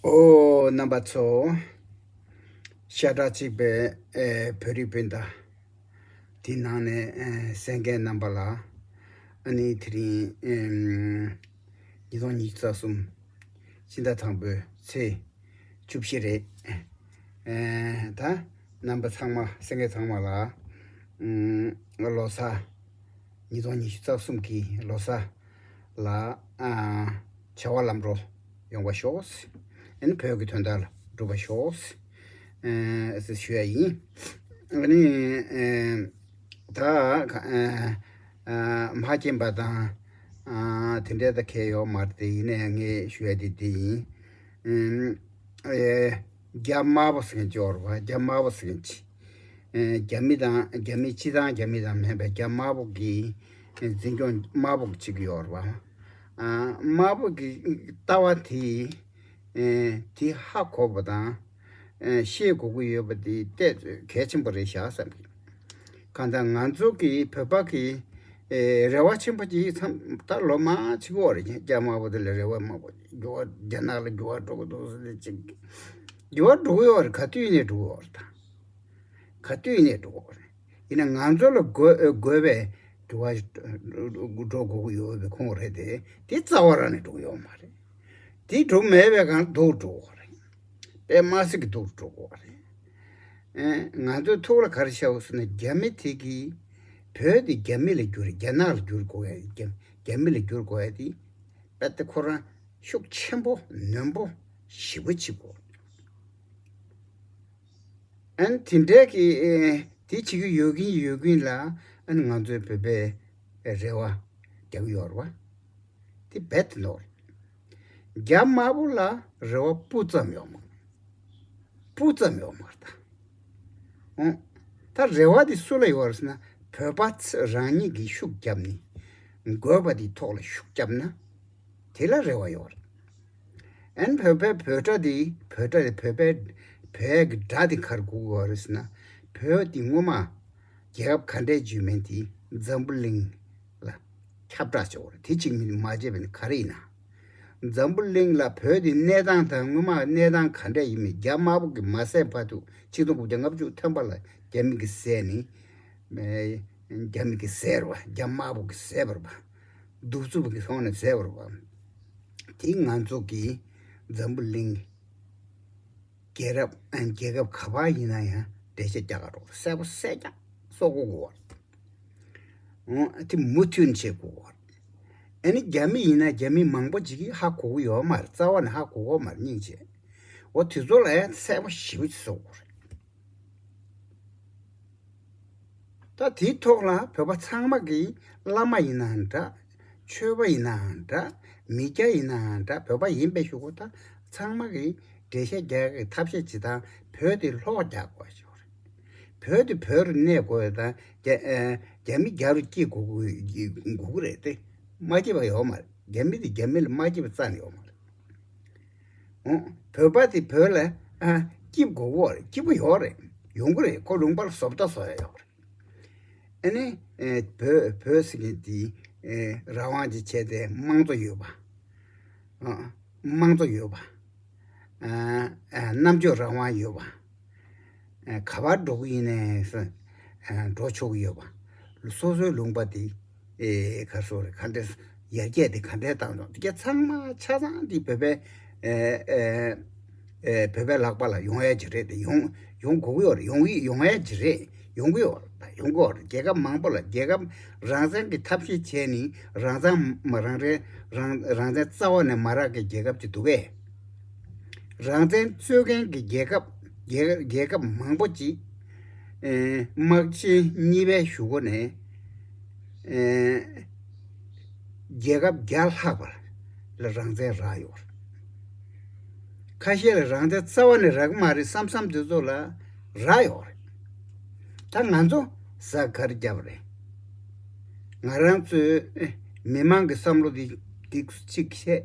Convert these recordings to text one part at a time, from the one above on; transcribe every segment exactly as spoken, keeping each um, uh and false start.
ཨོ། རྣམ་པ་ཚོ། ཤ་ཁྲག་གཅིག་པའི་ཨེ་བོད་རིགས་སྤུན་ཟླ། དེ་ནང་ནས་ཨེ་གསན་མཁན་རྣམ་པ་ལ། ཨ་ནི་དེ་རིང་ཨེམ་ཉིས་སྟོང་ཉི་ཤུ་རྩ་གསུམ་ཕྱི་ཟླ་དང་པོའི་ཚེས་བཅུ་བཞི་རེད། ཨེ་ད་རྣམ་པ་ཚང་མ་གསན་མཁན་ཚང་མ་ལ་ཨུམ་ལོ་གསར། ཉིས་སྟོང་ཉི་ཤུ་རྩ་གསུམ་གྱི་ལོ་གསར་ལ་ཨ་བྱ་བ་ལམ་འགྲོ་ཡོང་བ་ཤོག་ཨ་ནི་བོད་ཀྱི་དོན་དག་ལ་འགྲུབ་པ་ཤོག་ཨ་ཟེར་ཞུ་ཡ་ཡིན། ཨ་ནི་ཨ་ད་ཨ་ཨ་མ་མཁྱེན་པ་དང་ཨ་དེ་འདྲའི་ད་གལ་ཡོད་མ་རེད་དེ། ཡིན་ནའི་ངས་ཞུ་ཡ་དེ་འདི་ཡིན། ཨ་ཨེ་རྒྱ་དམར་པོ་ཟེར་མཁན་ཅིག་ཡོད་རེད་པ། རྒྱ་དམར་པོ་ཟེར་མཁན་ཅིག་ཨེ་རྒྱ་མི་དང་རྒྱ་མི་སྤྱི་དང་རྒྱ་མི་དང་མིན་པའི་རྒྱ་དམར་པོ་གི་འཛིན་སྐྱོང་དམར་པོ་གཅིག་ཡོད་རེད་པ། ཨ་དམར་པོ་གི་ལྟ་བ་དེ་ཨེ་དེ་ཧ་གོ་བ་དང་ཨེ་ཤེས་དགོས་ཀྱི་ཡོད་པ་དེ་ཏོག་ཙམ་གལ་ཆེན་པོ་རེད་ཤག་བསམ་གི། གང་ལྟར་ང་ཚོ་གི་བོད་པ་གི་ཨེ་རེ་བ་ཆེན་པོ་ཅིག་མཚམས་ད་ལོ་མང་ཆེ་བོ་རེད། རྒྱ་དམར་པོ་དེ་ལ་རེ་བ་མང་པོ་འགྱུར་བ། རྒྱ་ནག་ལ་འགྱུར་བ་འགྲོ་གི་འདུག་ཟེར་ཏེ་ཅིག་འགྱུར་བ་འགྲོ་གི་ཡོད་རེད། ག་དུས་ནས་འགྲོ་གི་ཡོད་རེད། ད་ག་དུས་ནས་འགྲོ་གི་ཡོད་རེད། ཡིན་ན་ང་ཚོ་ལ་དགོས་དགོས་པའི་འགྱུར་བ་འགྲོ་དགོས་ཀྱི་ཡོད་པའི་ཁུངས་རེད་དེ། དེ་རྩ་བ་རང་ནས་འགྲོ་གི་ཡོད་མ་རེད། དེ་འགྲོ་མེད་པའི་སྒང་སྡུག་འགྲོ་གི་རེད། དཔེ་མ་སྲིད་ཀྱི་སྡུག་འགྲོ་གི་རེད། ཨེ་ང་ཚོའི་ཐུགས་ལ་ག་རེ་ཤར་བ་ཟེར་ན། རྒྱ་མི་དེ་གིས་བོད་དེ་རྒྱ་མི་ལ་བསྒྱུར། རྒྱ་ནག་ལ་བསྒྱུར་དགོས་ཡ། རྒྱ་རྒྱ་མི་ལ་བསྒྱུར་དགོས་ཡ་དེ་རྦད་དེ་ཁོ་རང་ཤུགས་ཆེན་པོ་ནན་པོ་ཞེ་པོ་ཅིག་དགོས། ཨན་དེ་འདྲའི་གི་ཨེ་དེ་བྱེད་ཀྱི་ཡོད་ཀྱིན་ཡོད་ཀྱིན་ལ། ཨན་ང་ཚོའི་བོད་པའི་རེ་བ་རྒྱག་གི་ཡོད་རེད་པ། དེ་རྦད་དེ་ནོར། རྒྱ་དམར་པོ་ལ་རེ་བ་སྤུ་ཙམ་ཡོད་མ་རེད། སྤུ་ཙམ་ཡོད་མ་རེད་ད། ཨོ། ད་རེ་བ་དེ་སུ་ལ་ཡོད་རེད་ཟེར་ན། བོད་པ་ཚོ་རང་ཉིད་ཀྱིས་ཤུགས་བརྒྱབ་ནས་དགོས་པ་དེའི་ཐོག་ལ་ཤུགས་བརྒྱབ་ན། དེ་ལ་རེ་བ་ཡོད་རེད། ཨན་བོད་པའི་བོད་སྒྲ་དེ། བོད་སྒྲ་དེ། བོད་པའི་བོད་ཀྱི་སྒྲ་དེ་ག་རེ་དགོས་ཀྱི་ཡོད་རེད་ཟེར་ན། བོད་དེ་སྔོན་མ་རྒྱལ་ཁབ་ག་འདྲས་བརྗོད་མིན་དེ་འཛམ་བུ་གླིང་ལ་ཁྱབ་བསྒྲགས་བྱེད་དགོས་རེད། དེ་གཅིག་མིན་མ་བརྗེད་པ་ནི་ག་རེ་ཡིན་ན། འཛམ་བུ་གླིང་ལ་བོད་དེ་གནས་སྟངས་དང་། སྔོན་མ་གནས་སྟངས་ག་འདྲས་ཡིན་མིན། རྒྱ་དམར་པོ་གིས་མ་བཟས་བར་དུ། ཆིག་སྟོང་དགུ་བརྒྱ་ལྔ་བཅུ་ཐམ་པ་ལ་རྒྱ་མི་གིས་བཟས་ནས། རྒྱ་མི་གིས་བཟས་རེད་པ། རྒྱ་དམར་པོ་གིས་བཟས་པ་རེད་པ། གདུག་རྩུབ་ཀྱི་ཐོག་ནས་བཟས་པ་རེད་པ། དེ་ང་ཚོ་གིས་འཛམ་བུ་གླིང་རྒྱལ་རབས། ཨ། རྒྱལ་ཁབ་ག་པར་ཡིན་ན་ཡང་འགྲེལ་བཤད་རྒྱག་ག་འགྲོ། གསལ་པོ་གསལ་རྐྱང་བཟོ་དགོས་ཀྱི་ཡོད་རེད། ཨོ། དེ་མུ་མཐུད་བྱེད་དགོས་ཀྱི་ཡོད་རེད། ཨ་ནི་རྒྱ་མི་ཡིན་ན་རྒྱ་མི་མང་པོ་ཅིག་གིས་ཧ་གོ་གི་ཡོད་མ་རེད། རྩ་བ་ནས་ཧ་གོ་གི་ཡོད་མ་རེད། སྙིང་རྗེ། འོ། དེ་ཚོ་ལ་ཡང་གསལ་པོ་ཞེ་པོ་ཅིག་བཟོ་དགོས་རེད། ད་དེའི་ཐོག་ལ་བོད་པ་ཚང་མ་གིས། བླ་མ་ཡིན་ནའང་འདྲ། ཆོས་པ་ཡིན་ནའང་འདྲ། མི་སྐྱ་ཡིན་ནའང་འདྲ། བོད་པ་ཡིན་པའི་གཞུག་གུ་ད་ཚང་མ་གིས་འགྲེལ་བཤད་རྒྱག་གི་ཐབས་ཤེས་བྱེད་སྟངས། བོད་དེ་ལྷོག་རྒྱག་དགོས་ཞེས་རེད། བོད་དེ་བོད་རུ་གནས་དགོས་དང་། རྒྱ་ཨ་རྒྱ་མི་རྒྱ་རུ་སྐྱེ་དགོས་དགོས་ཀྱི་རེད་དེ། མ་སྐྱེས་པ་ཡོད་མ་རེད། རྒྱ་མི་དེ་རྒྱ་མི་ལ་མ་སྐྱེས་པ་རྩ་ནས་ཡོད་མ་རེད། ཨོ། བོད་པ་དེ་བོད་ལ་ཨ་སྐྱིད་དགོས་ཀྱི་ཡོད་རེད། སྐྱིད་པོ་ཡོད་རེད། ཡོང་གི་རེད། ཁོ་ལུང་པ་ལ་བཟོ་ལྟ་བཟོ་ཡ་ཡོད་རེད། ཨ་ནི་ཨེ་བོད་བོད་ཟེར་མཁན་དེ་ཨེ་རང་དབང་ཅིག་བྱས་ཏེ་དམངས་གཙོ་ཡོད་པ། ཨ། དམངས་གཙོ་ཡོད་པ། ཨ་ཨ་རྣམ་དཔྱོད་རང་དབང་ཡོད་པ། ཨ་ག་པར་འགྲོ་གི་ཡིན་ནའི་ཨ་འགྲོ་ཆོག་གི་ཡོད་པ། སོ་སོའི་ལུང་པ་དེ་ཨེ་ག་སོ་རེད། ག་འདྲས་ཡར་རྒྱས་དེ་ག་འདྲས་བཏང་ཆོག་དེ་ག་ཚང་མ་ཆ་ཚང་དེ་བོད་པའི་ཨེ་ཨེ་ཨེ་བོད་པའི་ལག་པ་ལ་ཡོང་ཡ་ཅིག་རེད་དེ། ཡོང་ཡོང་དགོས་ཀྱི་ཡོད་རེད། ཡོང་གི་ཡོང་ཡ་ཅིག་རེད། ཡོང་གི་ཡོད་རེད། ད་ཡོང་གི་ཡོད་རེད། རྒྱལ་ཁབ་མང་པོ་ལ་རྒྱལ་ཁབ་རང་བཙན་གྱི་ཐབས་ཤེས་བྱས་ནས། རང་བཙན་མ་རང་རེད། རང་རང་བཙན་རྩ་བ་ནས་མ་རག་གི་རྒྱལ་ཁབ་ཅིག་འདུག་གས། རང་བཙན་རྩོད་མཁན་གྱི་རྒྱལ་ཁབ་རྒྱལ་རྒྱལ་ཁབ་མང་པོ་ཅིག་ཨེ་དམག་ཆེན་གཉིས་པའི་གཞུག་གུ་ནས་ཨེ་རྒྱལ་ཁབ་བརྒྱ་ལྷག་པ་ལ་རང་བཙན་རག་ཡོད་རེད། ཁ་ཤས་ལ་རང་བཙན་རྩ་བ་ནས་རག་གི་མ་རེད་བསམ་བསམ་དེ་ཚོ་ལ་རག་ཡོད་རེད། ད་ང་ཚོ་ཟ་ག་རེ་བརྒྱབ་རེད། ང་རང་ཚོའི་མི་མང་གི་བསམ་བློ་འདི་འདི་གཅིག་བྱས།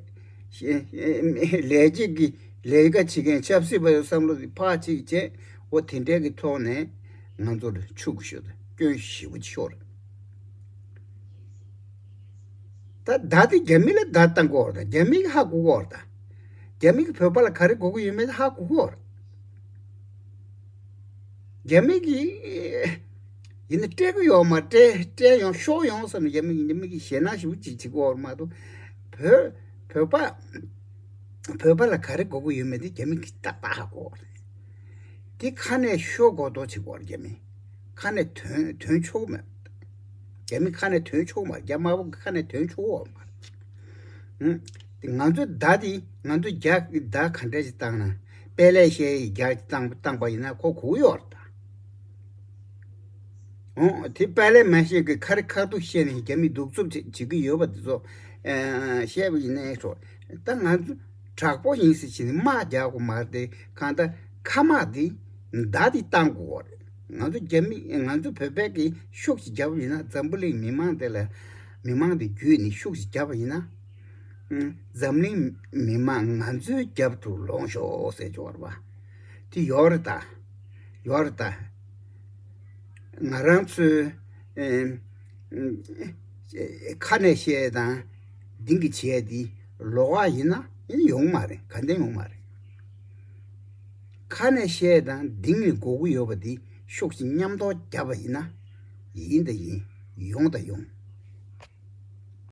ལས་བྱེད་ཀྱི་ལས་ཀ་བྱེད་མཁན་ཆབ་སྲིད་པ་ཡི་བསམ་བློ་འདི་ཕར་གཅིག་བྱས། འོ་དེ་འདྲའི་གི་ཐོག་ནས་ང་ཚོར་ཕྱུག་ཤོར་དང་སྐྱོན་ཞེ་པོ་ཅིག་ཤོར། ད་བརྡ་དེ་རྒྱ་མི་ལ་བརྡ་བཏང་གི་ཡོད་རེད། ད་རྒྱ་མི་གིས་ཧ་གོ་གི་ཡོད་རེད། ད་ རྒྱ་མི་གིས་བོད་པ་ལ་ག་རེ་དགོས་ཀྱི་ཡོད་མེད་ཧ་གོ་གི་ཡོད་རེད། རྒྱ་མི་གིས་ཡིན་ན་སྤྲད་ཀྱི་ཡོད་མ་རེད། སྤྲད་སྤྲད་ཡོང་ཤོར་ཡོང་བསམ་ནས་རྒྱ་མི་གིས་རྒྱ་མི་གིས་ཞེད་སྣང་ཞེ་པོ་ཅིག་བྱེད་ཀྱི་ཡོད་རེད་མ་གཏོགས། བོད་བོད་པ་བོད་པ་ལ་ག་རེ་དགོས་ཀྱི་ཡོད་མེད་དེ་རྒྱ་མི་གིས་ཏག་ཏག་ཧ་གོ་གི་ཡོད་རེད། དེ་ཁ་ནས་ཤོད་དགོས་དོ་བྱེད་དགོས་རེད། རྒྱ་མི་ཁ་ནས་ཐོན་ཐོན་ཆོག་མེད། རྒྱ་མི་ཁ་ནས་ཐོན་ཆོག་མ་རེད། རྒྱ་དམར་པོ་གི་ཁ་ནས་ཐོན་ཆོག་མ་རེད། ཨུམ། དེ་ང་ཚོའི་མདའ་དེ་ང་ཚོས་རྒྱ་མདའ་ག་འདྲ་ཞིག་བཏང་ན། དཔལ་ལས་བཤད་ཡི་རྒྱ་བཏང་བཏང་པ་ཡིན་ན་ཁོ་གོ་ཡོད་རེད་ད། ཨོ་དེ་དཔལ་ལས་མ་བཤད་གི་ཁ་རི་ཁ་ཐུག་བཤད་ནས་རྒྱ་མི་གདུག་རྩུབ་བྱེད་བྱེད་ཀྱི་ཡོད་པ་དེ་ཚོ་ཨ་བཤད་པ་ཡིན་ནའི་ཧྲོ། ད་ང་ཚོ་དྲག་པོ་ཡིན་ཟེར་བྱས་ནས་དམག་རྒྱག་དགོས་མ་རེད་དེ། གང་ལྟར་མཁའ་དམག་འདི་མདའ་འདི་བཏང་དགོས་རེད། ང་ཚོ་རྒྱ་མི་ང་ཚོ་བོད་པས་ཀྱི་ཤུགས་ཤིག་བརྒྱབ་པ་ཡིན་ན། འཛམ་བུ་གླིང་མི་མང་དེ་ལ་མི་མང་དེ་བརྒྱུད་ནས་ཤུགས་ཤིག་བརྒྱབ་པ་ཡིན་ན། ཨང་། འཛམ་གླིང་མི་མང་ང་ཚོའི་རྒྱབ་ཏུ་ལོངས་ཤོག་ཟེར་ཆོག་རེད་པ། དེ་ཡོད་རེད་ད། ཡོད་རེད་ད། ང་རང་ཚོའི་ཨེ་ཨེ་ཁ་ནས་བཤད་དང་གཏིང་གི་བྱས་དེ་ལོགས་ཀ་ཡིན་ན་ཡིན་ཡོང་མ་རེད། ག་འདྲ་ཡོང་མ་རེད། ཁ་ནས་བཤད་དང་གཏིང་ནས་དགོས་ཀྱི་ཡོད་པ་དེ་ཤུགས་ཀྱིས་མཉམ་དུ་བརྒྱབ་པ་ཡིན་ན། ཡིན་དང་ཡིན། ཡོང་དང་ཡོང་།